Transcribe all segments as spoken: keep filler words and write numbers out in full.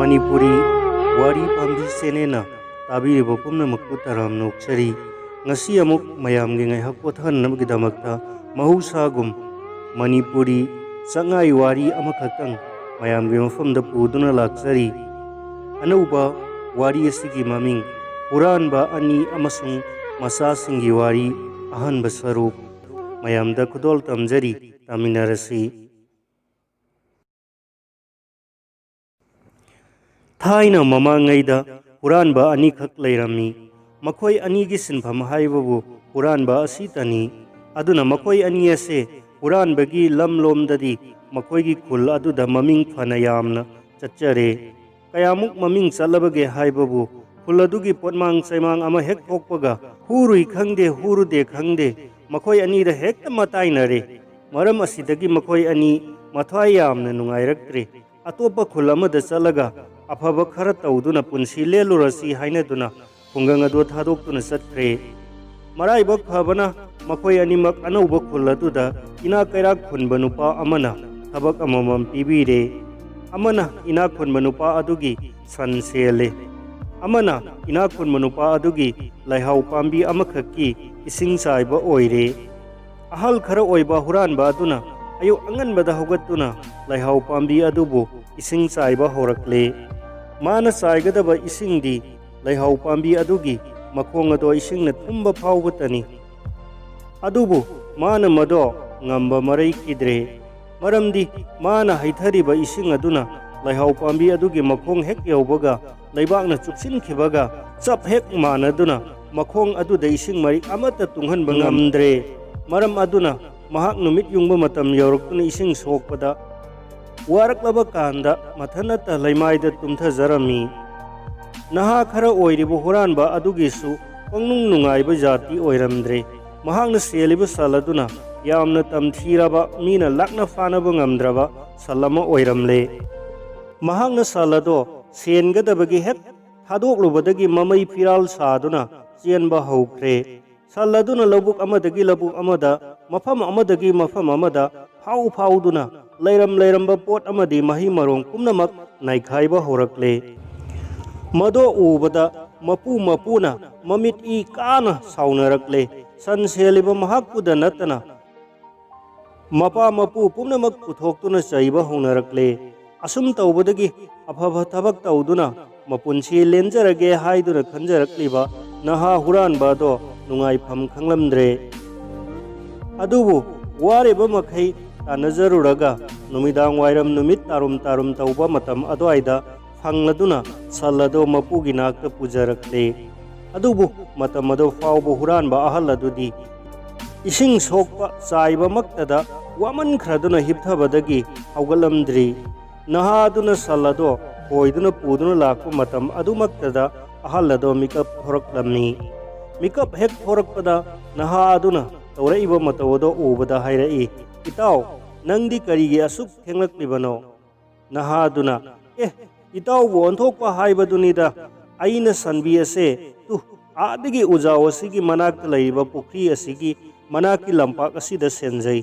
ꯃꯅꯤꯄꯨꯔꯤ ꯋꯥꯔꯤ ꯄꯥꯝꯕꯤ ꯆꯦꯅꯦꯜꯅ ꯇꯥꯕꯤꯔꯤꯕ ꯄꯨꯝꯅꯃꯛꯄꯨ ꯇꯔꯥꯝꯅ ꯑꯣꯛꯆꯔꯤ꯫ ꯉꯁꯤ ꯑꯃꯨꯛ ꯃꯌꯥꯝꯒꯤ ꯉꯥꯏꯍꯥꯛ ꯄꯣꯊꯥꯅꯅꯕꯒꯤꯗꯃꯛꯇ ꯃꯍꯧꯁꯥꯒꯨꯝ ꯃꯅꯤꯄꯨꯔꯤ ꯆꯉꯥꯏ ꯋꯥꯔꯤ ꯑꯃꯈꯛꯇꯪ ꯃꯌꯥꯝꯒꯤ ꯃꯐꯝꯗ ꯄꯨꯗꯨꯅ ꯂꯥꯛꯆꯔꯤ꯫ ꯑꯅꯧꯕ ꯋꯥꯔꯤ ꯑꯁꯤꯒꯤ ꯃꯃꯤꯡ ꯍꯨꯔꯥꯟꯕ ꯑꯅꯤ ꯑꯃꯁꯨꯡ ꯃꯆꯥꯁꯤꯡꯒꯤ ꯋꯥꯔꯤ, ꯑꯍꯥꯟꯕ ꯁꯔꯨꯛ꯫ ꯃꯌꯥꯝꯗ ꯈꯨꯗꯣꯜ ꯇꯝꯖꯔꯤ, ꯇꯥꯃꯤꯟꯅꯔꯁꯤ꯫ ꯊꯥꯏꯅ ꯃꯃꯥꯡꯉꯩꯗ ꯍꯨꯔꯥꯟꯕ ꯑꯅꯤꯈꯛ ꯂꯩꯔꯝꯃꯤ꯫ ꯃꯈꯣꯏ ꯑꯅꯤꯒꯤ ꯁꯤꯟꯐꯝ ꯍꯥꯏꯕꯕꯨ ꯍꯨꯔꯥꯟꯕ ꯑꯁꯤꯇꯅꯤ꯫ ꯑꯗꯨꯅ ꯃꯈꯣꯏ ꯑꯅꯤ ꯑꯁꯦ ꯍꯨꯔꯥꯟꯕꯒꯤ ꯂꯝꯂꯣꯝꯗꯗꯤ ꯃꯈꯣꯏꯒꯤ ꯈꯨꯜ ꯑꯗꯨꯗ ꯃꯃꯤꯡ ꯐꯅ ꯌꯥꯝꯅ ꯆꯠꯆꯔꯦ꯫ ꯀꯌꯥꯃꯨꯛ ꯃꯃꯤꯡ ꯆꯠꯂꯕꯒꯦ ꯍꯥꯏꯕꯕꯨ, ꯈꯨꯜ ꯑꯗꯨꯒꯤ ꯄꯣꯠꯃꯥꯡ ꯆꯩꯃꯥꯡ ꯑꯃ ꯍꯦꯛ ꯊꯣꯛꯄꯒ, ꯍꯨꯔꯨꯏ ꯈꯪꯗꯦ, ꯍꯨꯔꯨꯗꯦ ꯈꯪꯗꯦ, ꯃꯈꯣꯏ ꯑꯅꯤꯗ ꯍꯦꯛꯇ ꯃꯇꯥꯏꯅꯔꯦ꯫ ꯃꯔꯝ ꯑꯁꯤꯗꯒꯤ ꯃꯈꯣꯏ ꯑꯅꯤ ꯃꯊ꯭ꯋꯥꯏ ꯌꯥꯝꯅ ꯅꯨꯡꯉꯥꯏꯔꯛꯇ꯭ꯔꯦ꯫ ꯑꯇꯣꯞꯄ ꯈꯨꯜ ꯑꯃꯗ ꯆꯠꯂꯒ ꯑꯐꯕ ꯈꯔ ꯇꯧꯗꯨꯅ ꯄꯨꯟꯁꯤ ꯂꯦꯜꯂꯨꯔꯁꯤ ꯍꯥꯏꯅꯗꯨꯅ ꯈꯨꯡꯒꯪ ꯑꯗꯨ ꯊꯥꯗꯣꯛꯇꯨꯅ ꯆꯠꯈ꯭ꯔꯦ꯫ ꯃꯔꯥꯏꯕꯛ ꯐꯕꯅ, ꯃꯈꯣꯏ ꯑꯅꯤꯃꯛ ꯑꯅꯧꯕ ꯈꯨꯜ ꯑꯗꯨꯗ ꯏꯅꯥꯛ ꯀꯩꯔꯥꯛ ꯈꯨꯟꯕ ꯅꯨꯄꯥ ꯑꯃꯅ ꯊꯕꯛ ꯑꯃꯃꯝ ꯄꯤꯕꯤꯔꯦ꯫ ꯑꯃꯅ ꯏꯅꯥꯛ ꯈꯨꯟꯕ ꯅꯨꯄꯥ ꯑꯗꯨꯒꯤ ꯁꯟ ꯁꯦꯜꯂꯦ, ꯑꯃꯅ ꯏꯅꯥꯛ ꯈꯨꯟꯕ ꯅꯨꯄꯥ ꯑꯗꯨꯒꯤ ꯂꯩꯍꯥꯎ ꯄꯥꯝꯕꯤ ꯑꯃꯈꯛꯀꯤ ꯏꯁꯤꯡ ꯆꯥꯏꯕ ꯑꯣꯏꯔꯦ꯫ ꯑꯍꯜ ꯈꯔ ꯑꯣꯏꯕ ꯍꯨꯔꯥꯟꯕ ꯑꯗꯨꯅ ꯑꯌꯨꯛ ꯑꯉꯟꯕꯗ ꯍꯧꯒꯠꯇꯨꯅ ꯂꯩꯍꯥꯎ ꯄꯥꯝꯕꯤ ꯑꯗꯨꯕꯨ ꯏꯁꯤꯡ ꯆꯥꯏꯕ ꯍꯧꯔꯛꯂꯦ꯫ ꯃꯥꯅ ꯆꯥꯏꯒꯗꯕ ꯏꯁꯤꯡꯗꯤ ꯂꯩꯍꯥꯎ ꯄꯥꯝꯕꯤ ꯑꯗꯨꯒꯤ ꯃꯈꯣꯡ ꯑꯗꯣ ꯏꯁꯤꯡꯅ ꯊꯨꯝꯕ ꯐꯥꯎꯕꯇꯅꯤ꯫ ꯑꯗꯨꯕꯨ ꯃꯥꯅ ꯃꯗꯣ ꯉꯝꯕ ꯃꯔꯩꯈꯤꯗ꯭ꯔꯦ꯫ ꯃꯔꯝꯗꯤ ꯃꯥꯅ ꯍꯩꯊꯔꯤꯕ ꯏꯁꯤꯡ ꯑꯗꯨꯅ ꯂꯩꯍꯥꯎ ꯄꯥꯝꯕꯤ ꯑꯗꯨꯒꯤ ꯃꯈꯣꯡ ꯍꯦꯛ ꯌꯧꯕꯒ ꯂꯩꯕꯥꯛꯅ ꯆꯨꯞꯁꯤꯟꯈꯤꯕꯒ ꯆꯞ ꯍꯦꯛ ꯃꯥꯟꯅꯗꯨꯅ ꯃꯈꯣꯡ ꯑꯗꯨꯗ ꯏꯁꯤꯡ ꯃꯔꯤꯛ ꯑꯃꯠꯇ ꯇꯨꯡꯍꯟꯕ ꯉꯝꯗ꯭ꯔꯦ꯫ ꯃꯔꯝ ꯑꯗꯨꯅ ꯃꯍꯥꯛ ꯅꯨꯃꯤꯠ ꯌꯨꯡꯕ ꯃꯇꯝ ꯌꯧꯔꯛꯇꯨꯅ ꯏꯁꯤꯡ ꯁꯣꯛꯄꯗ ꯋꯥꯔꯛꯂꯕ ꯀꯥꯟꯗ ꯃꯊꯟꯅꯇ ꯂꯩꯃꯥꯏꯗ ꯇꯨꯝꯊꯖꯔꯝꯃꯤ꯫ ꯅꯍꯥ ꯈꯔ ꯑꯣꯏꯔꯤꯕ ꯍꯨꯔꯥꯟꯕ ꯑꯗꯨꯒꯤꯁꯨ ꯄꯪꯅꯨꯡ ꯅꯨꯡꯉꯥꯏꯕ ꯖꯥꯇꯤ ꯑꯣꯏꯔꯝꯗ꯭ꯔꯦ꯫ ꯃꯍꯥꯛꯅ ꯁꯦꯜꯂꯤꯕ ꯁꯟ ꯑꯗꯨꯅ ꯌꯥꯝꯅ ꯇꯝꯊꯤꯔꯕ, ꯃꯤꯅ ꯂꯥꯛꯅ ꯐꯥꯅꯕ ꯉꯝꯗ꯭ꯔꯕ ꯁꯟ ꯑꯃ ꯑꯣꯏꯔꯝꯂꯦ꯫ ꯃꯍꯥꯛꯅ ꯁꯟ ꯑꯗꯣ ꯁꯦꯟꯒꯗꯕꯒꯤ ꯍꯦꯛ ꯊꯥꯗꯣꯛꯂꯨꯕꯗꯒꯤ ꯃꯃꯩ ꯐꯤꯔꯥꯜ ꯁꯥꯗꯨꯅ ꯆꯦꯟꯕ ꯍꯧꯈ꯭ꯔꯦ꯫ ꯁꯟ ꯑꯗꯨꯅ ꯂꯧꯕꯨꯛ ꯑꯃꯗꯒꯤ ꯂꯧꯕꯨꯛ ꯑꯃꯗ, ꯃꯐꯝ ꯑꯃꯗꯒꯤ ꯃꯐꯝ ꯑꯃꯗ ꯐꯥꯎ ꯐꯥꯎꯗꯨꯅ ꯂꯩꯔꯝ ꯂꯩꯔꯝꯕ ꯄꯣꯠ ꯑꯃꯗꯤ ꯃꯍꯩ ꯃꯔꯣꯡ ꯄꯨꯝꯅꯃꯛ ꯅꯥꯏꯈꯥꯏꯕ ꯍꯧꯔꯛꯂꯦ꯫ ꯃꯗꯣ ꯎꯕꯗ ꯃꯄꯨ ꯃꯄꯨꯅ ꯃꯃꯤꯠ ꯏ ꯀꯥꯅ ꯁꯥꯎꯅꯔꯛꯂꯦ꯫ ꯁꯟ ꯁꯦꯜꯂꯤꯕ ꯃꯍꯥꯛꯄꯨꯗ ꯅꯠꯇꯅ ꯃꯄꯥ ꯃꯄꯨ ꯄꯨꯝꯅꯃꯛ ꯄꯨꯊꯣꯛꯇꯨꯅ ꯆꯩꯕ ꯍꯧꯅꯔꯛꯂꯦ꯫ ꯑꯁꯨꯝ ꯇꯧꯕꯗꯒꯤ ꯑꯐꯕ ꯊꯕꯛ ꯇꯧꯗꯨꯅ ꯃꯄꯨꯟꯁꯤ ꯂꯦꯟꯖꯔꯒꯦ ꯍꯥꯏꯗꯨꯅ ꯈꯟꯖꯔꯛꯂꯤꯕ ꯅꯍꯥ ꯍꯨꯔꯥꯟꯕ ꯑꯗꯣ ꯅꯨꯡꯉꯥꯏꯐꯝ ꯈꯪꯂꯝꯗ꯭ꯔꯦ꯫ ꯑꯗꯨꯕꯨ ꯋꯥꯔꯤꯕ ꯃꯈꯩ ꯇꯥꯟꯅꯖꯔꯨꯔꯒ ꯅꯨꯃꯤꯗꯥꯡ ꯋꯥꯏꯔꯝ ꯅꯨꯃꯤꯠ ꯇꯥꯔꯨꯝ ꯇꯥꯔꯨꯝ ꯇꯧꯕ ꯃꯇꯝ ꯑꯗꯨꯋꯥꯏꯗ ꯐꯪꯂꯗꯨꯅ ꯁꯟ ꯑꯗꯨ ꯃꯄꯨꯒꯤ ꯅꯥꯛꯇ ꯄꯨꯖꯔꯛꯂꯦ꯫ ꯑꯗꯨꯕꯨ ꯃꯇꯝ ꯑꯗꯨ ꯐꯥꯎꯕ ꯍꯨꯔꯥꯟꯕ ꯑꯍꯜ ꯑꯗꯨꯗꯤ ꯏꯁꯤꯡ ꯁꯣꯛꯄ ꯆꯥꯏꯕꯃꯛꯇꯗ ꯋꯥꯃꯟꯈ꯭ꯔꯗꯨꯅ ꯍꯤꯞꯊꯕꯗꯒꯤ ꯍꯧꯒꯠꯂꯝꯗ꯭ꯔꯤ꯫ ꯅꯍꯥ ꯑꯗꯨꯅ ꯁꯟ ꯑꯗꯣ ꯈꯣꯏꯗꯨꯅ ꯄꯨꯗꯨꯅ ꯂꯥꯛꯄ ꯃꯇꯝ ꯑꯗꯨꯃꯛꯇꯗ ꯑꯍꯜ ꯑꯗꯣ ꯃꯤꯀꯞ ꯊꯣꯔꯛꯂꯝꯃꯤ꯫ ꯃꯤꯀꯞ ꯍꯦꯛ ꯊꯣꯔꯛꯄꯗ ꯅꯍꯥ ꯑꯗꯨꯅ ꯇꯧꯔꯛꯏꯕ ꯃꯇꯧ ꯑꯗꯣ ꯎꯕꯗ ꯍꯥꯏꯔꯛꯏ, "ꯏꯇꯥꯎ, ꯅꯪꯗꯤ ꯀꯔꯤꯒꯤ ꯑꯁꯨꯛ ꯊꯦꯡꯂꯛꯂꯤꯕꯅꯣ?" ꯅꯍꯥ ꯑꯗꯨꯅ, "ꯑꯦ, ꯏꯇꯥꯎꯕꯨ ꯑꯣꯟꯊꯣꯛꯄ ꯍꯥꯏꯕꯗꯨꯅꯤꯗ꯫ ꯑꯩꯅ ꯁꯟꯕꯤ ꯑꯁꯦ, ꯇꯨ, ꯑꯥꯗꯒꯤ ꯎꯖꯥꯎ ꯑꯁꯤꯒꯤ ꯃꯅꯥꯛꯇ ꯂꯩꯔꯤꯕ ꯄꯨꯈ꯭ꯔꯤ ꯑꯁꯤꯒꯤ ꯃꯅꯥꯛꯀꯤ ꯂꯝꯄꯥꯛ ꯑꯁꯤꯗ ꯁꯦꯟꯖꯩ꯫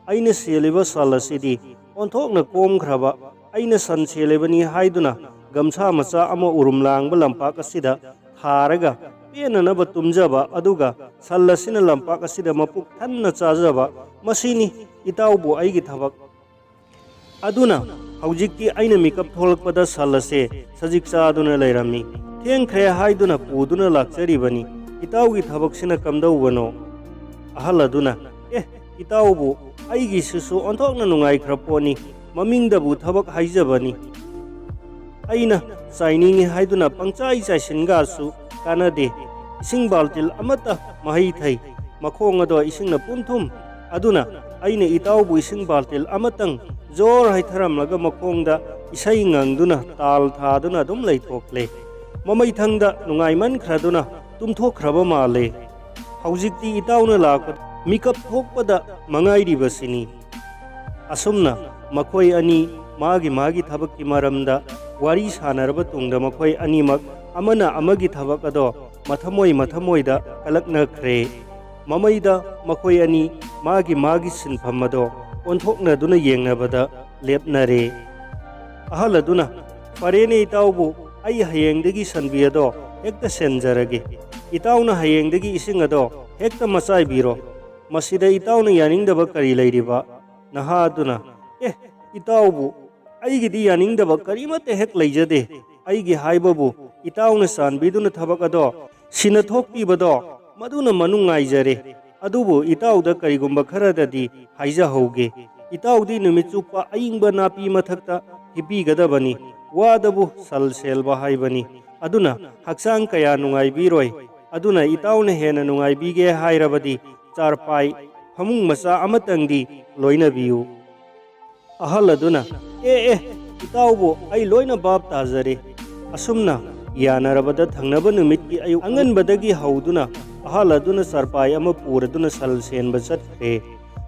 ꯑꯩꯅ ꯁꯦꯜꯂꯤꯕ ꯁꯟ ꯑꯁꯤꯗꯤ ꯑꯣꯟꯊꯣꯛꯅ ꯀꯣꯝꯈ꯭ꯔꯕ꯫ ꯑꯩꯅ ꯁꯟ ꯁꯦꯜꯂꯤꯕꯅꯤ ꯍꯥꯏꯗꯨꯅ ꯒꯝꯁꯥ ꯃꯆꯥ ꯑꯃ ꯎꯔꯨꯝ ꯂꯥꯡꯕ ꯂꯝꯄꯥꯛ ꯑꯁꯤꯗ ꯊꯥꯔꯒ ꯄꯦꯟꯅꯅꯕ ꯇꯨꯝꯖꯕ, ꯑꯗꯨꯒ ꯁꯟ ꯑꯁꯤꯅ ꯂꯝꯄꯥꯛ ꯑꯁꯤꯗ ꯃꯄꯨꯛ ꯊꯟꯅ ꯆꯥꯖꯕ, ꯃꯁꯤꯅꯤ ꯏꯇꯥꯎꯕꯨ ꯑꯩꯒꯤ ꯊꯕꯛ꯫ ꯑꯗꯨꯅ ꯍꯧꯖꯤꯛꯇꯤ ꯑꯩꯅ ꯃꯤꯀꯞ ꯊꯣꯛꯂꯛꯄꯗ ꯁꯟ ꯑꯁꯦ ꯁꯖꯤꯛ ꯆꯥꯗꯨꯅ ꯂꯩꯔꯝꯃꯤ꯫ ꯊꯦꯡꯈ꯭ꯔꯦ ꯍꯥꯏꯗꯨꯅ ꯄꯨꯗꯨꯅ ꯂꯥꯛꯆꯔꯤꯕꯅꯤ꯫ ꯏꯇꯥꯎꯒꯤ ꯊꯕꯛꯁꯤꯅ ꯀꯝꯗꯧꯕꯅꯣ?" ꯑꯍꯜ ꯑꯗꯨꯅ, "ꯑꯦ, ꯏꯇꯥꯎꯕꯨ, ꯑꯩꯒꯤꯁꯤꯁꯨ ꯑꯣꯟꯊꯣꯛꯅ ꯅꯨꯡꯉꯥꯏꯈ꯭ꯔ ꯄꯣꯠꯅꯤ꯫ ꯃꯃꯤꯡꯗꯕꯨ ꯊꯕꯛ ꯍꯥꯏꯖꯕꯅꯤ꯫ ꯑꯩꯅ ꯆꯥꯏꯅꯤꯡꯉꯤ ꯍꯥꯏꯗꯨꯅ ꯄꯪꯆꯥꯏ ꯆꯥꯏꯁꯤꯟꯒꯁꯨ ꯀꯥꯟꯅꯗꯦ꯫ ꯏꯁꯤꯡ ꯕꯥꯜꯇꯤꯜ ꯑꯃꯠꯇ ꯃꯍꯩ ꯊꯩ꯫ ꯃꯈꯣꯡ ꯑꯗꯣ ꯏꯁꯤꯡꯅ ꯄꯨꯝꯊꯨꯝ꯫ ꯑꯗꯨꯅ ꯑꯩꯅ ꯏꯇꯥꯎꯕꯨ ꯏꯁꯤꯡ ꯕꯥꯜꯇꯤꯜ ꯑꯃꯇꯪ ꯖꯣꯔ ꯍꯩꯊꯔꯝꯂꯒ ꯃꯈꯣꯡꯗ ꯏꯁꯩ ꯉꯪꯗꯨꯅ ꯇꯥꯜ ꯊꯥꯗꯨꯅ ꯑꯗꯨꯝ ꯂꯩꯊꯣꯛꯂꯦ꯫ ꯃꯃꯩꯊꯪꯗ ꯅꯨꯡꯉꯥꯏꯃꯟꯈ꯭ꯔꯗꯨꯅ ꯇꯨꯝꯊꯣꯛꯈ꯭ꯔꯕ ꯃꯥꯜꯂꯦ꯫ ꯍꯧꯖꯤꯛꯇꯤ ꯏꯇꯥꯎꯅ ꯂꯥꯛꯄ ꯃꯤꯀꯞ ꯊꯣꯛꯄꯗ ꯃꯉꯥꯏꯔꯤꯕꯁꯤꯅꯤ꯫" ꯑꯁꯨꯝꯅ ꯃꯈꯣꯏ ꯑꯅꯤ ꯃꯥꯒꯤ ꯃꯥꯒꯤ ꯊꯕꯛꯀꯤ ꯃꯔꯝꯗ ꯋꯥꯔꯤ ꯁꯥꯟꯅꯔꯕ ꯇꯨꯡꯗ ꯃꯈꯣꯏ ꯑꯅꯤꯃꯛ ꯑꯃꯅ ꯑꯃꯒꯤ ꯊꯕꯛ ꯑꯗꯣ ꯃꯊꯃꯣꯏ ꯃꯊꯃꯣꯏꯗ ꯀꯜꯂꯛꯅꯈ꯭ꯔꯦ꯫ ꯃꯃꯩꯗ ꯃꯈꯣꯏ ꯑꯅꯤ ꯃꯥꯒꯤ ꯃꯥꯒꯤ ꯁꯤꯟꯐꯝ ꯑꯗꯣ ꯑꯣꯟꯊꯣꯛꯅꯗꯨꯅ ꯌꯦꯡꯅꯕꯗ ꯂꯦꯞꯅꯔꯦ꯫ ꯑꯍꯜ ꯑꯗꯨꯅ, "ꯐꯔꯦꯅꯦ ꯏꯇꯥꯎꯕꯨ, ꯑꯩ ꯍꯌꯦꯡꯗꯒꯤ ꯁꯟꯕꯤ ꯑꯗꯣ ꯍꯦꯛꯇ ꯁꯦꯟꯖꯔꯒꯦ꯫ ꯏꯇꯥꯎꯅ ꯍꯌꯦꯡꯗꯒꯤ ꯏꯁꯤꯡ ꯑꯗꯣ ꯍꯦꯛꯇ ꯃꯆꯥꯏꯕꯤꯔꯣ꯫ ꯃꯁꯤꯗ ꯏꯇꯥꯎꯅ ꯌꯥꯅꯤꯡꯗꯕ ꯀꯔꯤ ꯂꯩꯔꯤꯕ?" ꯅꯍꯥ ꯑꯗꯨꯅ, "ꯑꯦ, ꯏꯇꯥꯎꯕꯨ, ꯑꯩꯒꯤꯗꯤ ꯌꯥꯅꯤꯡꯗꯕ ꯀꯔꯤꯃꯠꯇ ꯍꯦꯛ ꯂꯩꯖꯗꯦ꯫ ꯑꯩꯒꯤ ꯍꯥꯏꯕꯕꯨ ꯏꯇꯥꯎꯅ ꯆꯥꯟꯕꯤꯗꯨꯅ ꯊꯕꯛ ꯑꯗꯣ ꯁꯤꯟꯅ ꯊꯣꯛꯄꯤꯕꯗꯣ ꯃꯗꯨꯅ ꯃꯅꯨꯡ ꯉꯥꯏꯖꯔꯦ꯫ ꯑꯗꯨꯕꯨ ꯏꯇꯥꯎꯗ ꯀꯔꯤꯒꯨꯝꯕ ꯈꯔꯗꯗꯤ ꯍꯥꯏꯖꯍꯧꯒꯦ꯫ ꯏꯇꯥꯎꯗꯤ ꯅꯨꯃꯤꯠ ꯆꯨꯞꯄ ꯑꯏꯪꯕ ꯅꯥꯄꯤ ꯃꯊꯛꯇ ꯍꯤꯞꯄꯤꯒꯗꯕꯅꯤ꯫ ꯋꯥꯗꯕꯨ ꯁꯜ ꯁꯦꯜꯕ ꯍꯥꯏꯕꯅꯤ꯫ ꯑꯗꯨꯅ ꯍꯛꯆꯥꯡ ꯀꯌꯥ ꯅꯨꯡꯉꯥꯏꯕꯤꯔꯣꯏ꯫ ꯑꯗꯨꯅ ꯏꯇꯥꯎꯅ ꯍꯦꯟꯅ ꯅꯨꯡꯉꯥꯏꯕꯤꯒꯦ ꯍꯥꯏꯔꯕꯗꯤ ꯆꯥꯔꯄꯥꯏ, ꯐꯃꯨꯡ ꯃꯆꯥ ꯑꯃꯇꯪꯗꯤ ꯂꯣꯏꯅꯕꯤꯌꯨ꯫" ꯑꯍꯜ ꯑꯗꯨꯅ, "ꯑꯦ ꯑꯦ, ꯏꯇꯥꯎꯕꯨ ꯑꯩ ꯂꯣꯏꯅ ꯚꯥꯞ ꯇꯥꯖꯔꯦ꯫" ꯑꯁꯨꯝꯅ ꯌꯥꯅꯔꯕꯗ ꯊꯪꯅꯕ ꯅꯨꯃꯤꯠꯀꯤ ꯑꯌꯨꯛ ꯑꯉꯟꯕꯗꯒꯤ ꯍꯧꯗꯨꯅ ꯑꯍꯜ ꯑꯗꯨꯅ ꯆꯥꯔꯄꯥꯏ ꯑꯃ ꯄꯨꯔꯗꯨꯅ ꯁꯜ ꯁꯦꯟꯕ ꯆꯠꯈ꯭ꯔꯦ꯫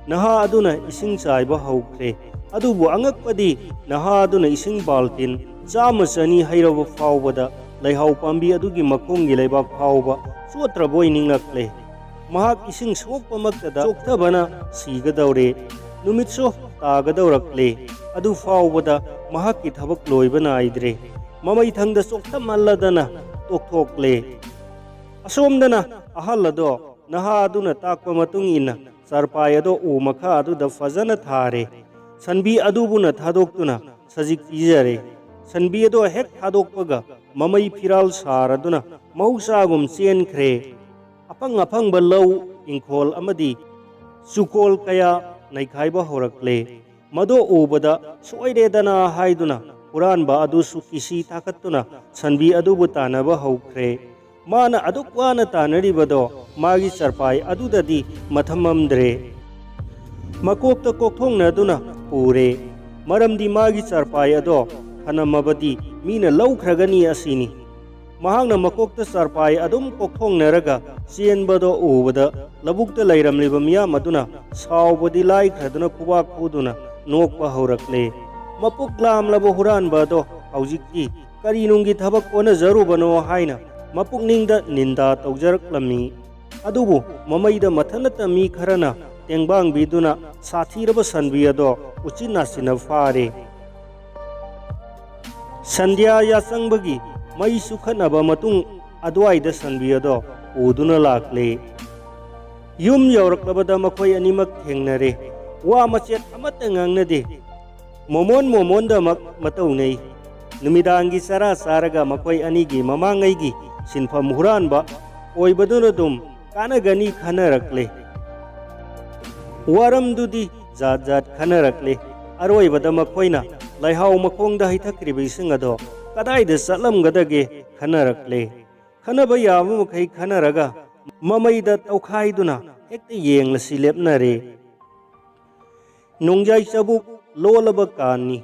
ꯅꯍꯥ ꯑꯗꯨꯅ ꯏꯁꯤꯡ ꯆꯥꯏꯕ ꯍꯧꯈ꯭ꯔꯦ꯫ ꯑꯗꯨꯕꯨ ꯑꯉꯛꯄꯗꯤ, ꯅꯍꯥ ꯑꯗꯨꯅ ꯏꯁꯤꯡ ꯕꯥꯜꯇꯤꯟ ꯆꯥꯝꯃ ꯆꯅꯤ ꯍꯩꯔꯕ ꯐꯥꯎꯕꯗ ꯂꯩꯍꯥꯎ ꯄꯥꯝꯕꯤ ꯑꯗꯨꯒꯤ ꯃꯈꯣꯡꯒꯤ ꯂꯩꯕꯥꯛ ꯐꯥꯎꯕ ꯆꯣꯠꯇ꯭ꯔꯕꯣꯏ ꯅꯤꯡꯂꯛꯂꯦ꯫ ꯃꯍꯥꯛ ꯏꯁꯤꯡ ꯁꯣꯛꯄꯃꯛꯇꯗ ꯆꯣꯛꯊꯕꯅ ꯁꯤꯒꯗꯧꯔꯦ꯫ ꯅꯨꯃꯤꯠꯁꯨ ꯇꯥꯒꯗꯧꯔꯛꯂꯦ꯫ ꯑꯗꯨ ꯐꯥꯎꯕꯗ ꯃꯍꯥꯛꯀꯤ ꯊꯕꯛ ꯂꯣꯏꯕ ꯅꯥꯏꯗ꯭ꯔꯦ꯫ ꯃꯃꯩ ꯊꯪꯗ ꯆꯣꯛꯊꯃꯜꯂꯗꯅ ꯇꯣꯛꯊꯣꯛꯂꯦ꯫ ꯑꯁꯣꯝꯗꯅ ꯑꯍꯜ ꯑꯗꯣ ꯅꯍꯥ ꯑꯗꯨꯅ ꯇꯥꯛꯄ ꯃꯇꯨꯡ ꯏꯟꯅ ꯆꯥꯔꯄꯥꯏ ꯑꯗꯣ ꯎ ꯃꯈꯥ ꯑꯗꯨꯗ ꯐꯖꯅ ꯊꯥꯔꯦ꯫ ꯁꯟꯕꯤ ꯑꯗꯨꯕꯨꯅ ꯊꯥꯗꯣꯛꯇꯨꯅ ꯁꯖꯤꯛ ꯄꯤꯖꯔꯦ꯫ ꯁꯟꯕꯤ ꯑꯗꯣ ꯍꯦꯛ ꯊꯥꯗꯣꯛꯄꯒ ꯃꯃꯩ ꯐꯤꯔꯥꯜ ꯁꯥꯔꯗꯨꯅ ꯃꯍꯧꯁꯥꯒꯨꯝ ꯆꯦꯟꯈ꯭ꯔꯦ꯫ ꯑꯐꯪ ꯑꯐꯪꯕ ꯂꯧ, ꯏꯪꯈꯣꯜ ꯑꯃꯗꯤ ꯆꯨꯀꯣꯜ ꯀꯌꯥ ꯅꯩꯈꯥꯏꯕ ꯍꯧꯔꯛꯂꯦ꯫ ꯃꯗꯨ ꯎꯕꯗ ꯁꯣꯏꯔꯦꯗꯅ ꯍꯥꯏꯗꯨꯅ ꯍꯨꯔꯥꯟꯕ ꯑꯗꯨꯁꯨ ꯀꯤꯁꯤ ꯊꯥꯀꯠꯇꯨꯅ ꯁꯟꯕꯤ ꯑꯗꯨꯕꯨ ꯇꯥꯟꯅꯕ ꯍꯧꯈ꯭ꯔꯦ꯫ ꯃꯥꯅ ꯑꯗꯨꯛ ꯋꯥꯅ ꯇꯥꯟꯅꯔꯤꯕꯗꯣ ꯃꯥꯒꯤ ꯆꯔꯄꯥꯏ ꯑꯗꯨꯗꯗꯤ ꯃꯊꯝꯃꯝꯗ꯭ꯔꯦ꯫ ꯃꯀꯣꯛꯇ ꯀꯣꯛꯊꯣꯡꯅꯗꯨꯅ ꯄꯨꯔꯦ꯫ ꯃꯔꯝꯗꯤ ꯃꯥꯒꯤ ꯆꯔꯄꯥꯏ ꯑꯗꯣ ꯊꯅꯝꯃꯕꯗꯤ ꯃꯤꯅ ꯂꯧꯈ꯭ꯔꯒꯅꯤ ꯑꯁꯤꯅꯤ꯫ ꯃꯍꯥꯛꯅ ꯃꯀꯣꯛꯇ ꯆꯥꯔꯄꯥꯏ ꯑꯗꯨꯝ ꯀꯣꯛꯊꯣꯡꯅꯔꯒ ꯆꯦꯟꯕꯗꯣ ꯎꯕꯗ ꯂꯧꯕꯨꯛꯇ ꯂꯩꯔꯝꯂꯤꯕ ꯃꯤꯌꯥꯝ ꯑꯗꯨꯅ ꯁꯥꯎꯕꯗꯤ ꯂꯥꯏꯈ꯭ꯔꯗꯨꯅ ꯈꯨꯕꯥꯛ ꯈꯨꯗꯨꯅ ꯅꯣꯛꯄ ꯍꯧꯔꯛꯂꯦ꯫ ꯃꯄꯨꯛ ꯂꯥꯝꯂꯕ ꯍꯨꯔꯥꯟꯕ ꯑꯗꯣ ꯍꯧꯖꯤꯛꯇꯤ ꯀꯔꯤ ꯅꯨꯡꯒꯤ ꯊꯕꯛ ꯍꯣꯠꯅꯖꯔꯨꯕꯅꯣ ꯍꯥꯏꯅ ꯃꯄꯨꯛꯅꯤꯡꯗ ꯅꯤꯟꯗꯥ ꯇꯧꯖꯔꯛꯂꯝꯃꯤ꯫ ꯑꯗꯨꯕꯨ ꯃꯃꯩꯗ ꯃꯊꯟꯅꯇ ꯃꯤ ꯈꯔꯅ ꯇꯦꯡꯕꯥꯡꯕꯤꯗꯨꯅ ꯁꯥꯊꯤꯔꯕ ꯁꯟꯕꯤ ꯑꯗꯣ ꯎꯆꯤꯟ ꯅꯥꯆꯤꯟꯅ ꯐꯥꯔꯦ꯫ ꯁꯟꯙ꯭ꯌꯥ ꯌꯥꯆꯪꯕꯒꯤ ꯃꯩ ꯆꯨꯈꯠꯅꯕ ꯃꯇꯨꯡ ꯑꯗꯨꯋꯥꯏꯗ ꯁꯟꯕꯤ ꯑꯗꯣ ꯄꯨꯗꯨꯅ ꯂꯥꯛꯂꯦ꯫ ꯌꯨꯝ ꯌꯧꯔꯛꯂꯕꯗ ꯃꯈꯣꯏ ꯑꯅꯤꯃꯛ ꯊꯦꯡꯅꯔꯦ꯫ ꯋꯥ ꯃꯆꯦꯠ ꯑꯃꯠꯇ ꯉꯥꯡꯅꯗꯦ꯫ ꯃꯣꯃꯣꯟ ꯃꯣꯃꯣꯟꯗꯃꯛ ꯃꯇꯧꯅꯩ꯫ ꯅꯨꯃꯤꯗꯥꯡꯒꯤ ꯆꯔꯥ ꯆꯥꯔꯒ ꯃꯈꯣꯏ ꯑꯅꯤꯒꯤ ꯃꯃꯥꯡꯉꯩꯒꯤ ꯁꯤꯟꯐꯝ ꯍꯨꯔꯥꯟꯕ ꯑꯣꯏꯕꯗꯨꯅ ꯑꯗꯨꯝ ꯀꯥꯟꯅꯒꯅꯤ ꯈꯟꯅꯔꯛꯂꯦ꯫ ꯋꯥꯔꯝꯗꯨꯗꯤ ꯖꯥꯠ ꯖꯥꯠ ꯈꯟꯅꯔꯛꯂꯦ꯫ ꯑꯔꯣꯏꯕꯗ ꯃꯈꯣꯏꯅ ꯂꯩꯍꯥꯎ ꯃꯈꯣꯡꯗ ꯍꯩꯊꯈ꯭ꯔꯤꯕ ꯏꯁꯤꯡ ꯑꯗꯣ ꯀꯗꯥꯏꯗ ꯆꯠꯂꯝꯒꯗꯒꯦ ꯈꯟꯅꯔꯛꯂꯦ꯫ ꯈꯟꯅꯕ ꯌꯥꯕ ꯃꯈꯩ ꯈꯟꯅꯔꯒ ꯃꯃꯩꯗ ꯇꯧꯈꯥꯏꯗꯨꯅ ꯍꯦꯛꯇ ꯌꯦꯡꯂꯁꯤ ꯂꯦꯞꯅꯔꯦ꯫ ꯅꯣꯡꯖꯥꯏ ꯆꯕꯨꯛ ꯂꯣꯜꯂꯕ ꯀꯥꯟꯅꯤ꯫